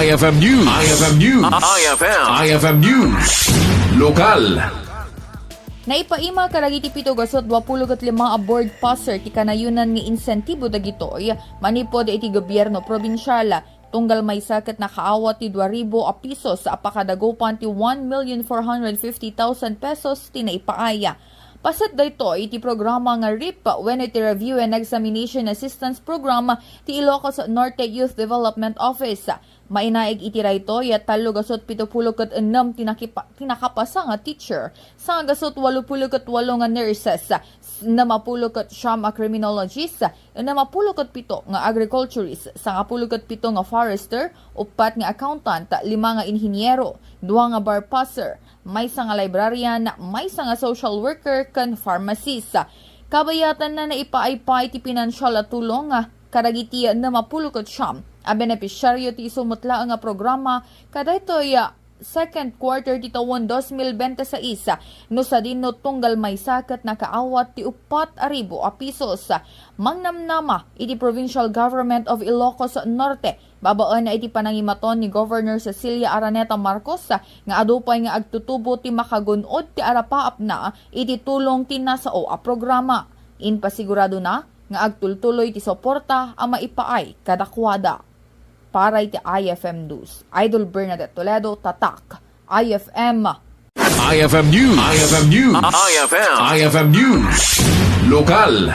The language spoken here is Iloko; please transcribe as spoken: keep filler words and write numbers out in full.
I F M News. I F M News. I F M. I F M News. Lokal. Naipaima kadagiti pito gasut dua pulo ket lima a board passer ti kanayonan nga insentibo dagitoy manipud iti gobierno probinsial. Tunggal maysa ket nakaawat ti dua ribu a pisos a pakadagupan ti one million four hundred fifty thousand pesos ti naipaay. Paset daytoy iti programa nga REAP wenno iti Review and Examination Assistance Program ti Ilocos Norte Youth Development Office. Mainaig iti daytoy, tallo gasut pito pulo ket ennem ti nakipa-, ti nakapasa nga teacher, sanga gasut walo pulo ket walo nga nurses, s-, ennem a pulo ket siam a criminologist, ennem a pulo ket pito nga agriculturist, sanga pulo ket pito nga forester, uppat nga accountant, lima nga inhiniero, dua nga bar passer, maysa nga librarian, maysa nga social worker, ken pharmacist. Kabayatanna, naipaay pay ti pinansial a tulong kadagiti ennem a pulo ket siam a benepisyaryo ti isu met laeng a programa kadaytoy a second quarter ti tawen dos mil bente seis, no sadino tunggal maysa ket nakaawat ti uppat a ribu a pisos. Mangnamnama iti Provincial Government of Ilocos Norte babaen iti panangimaton ni Governor Cecilia Araneta Marcos nga adu pay nga agtutubo ti makagun-od ti arapaapna iti tulong ti nasao a programa. Impasiguradona nga agtultuloy ti suporta a maipaay kadakuada. Para iti I F M News, Idol Bernadette Toledo, Tatak, I F M. I F M News. I F M News. I F M. I F M News. Lokal.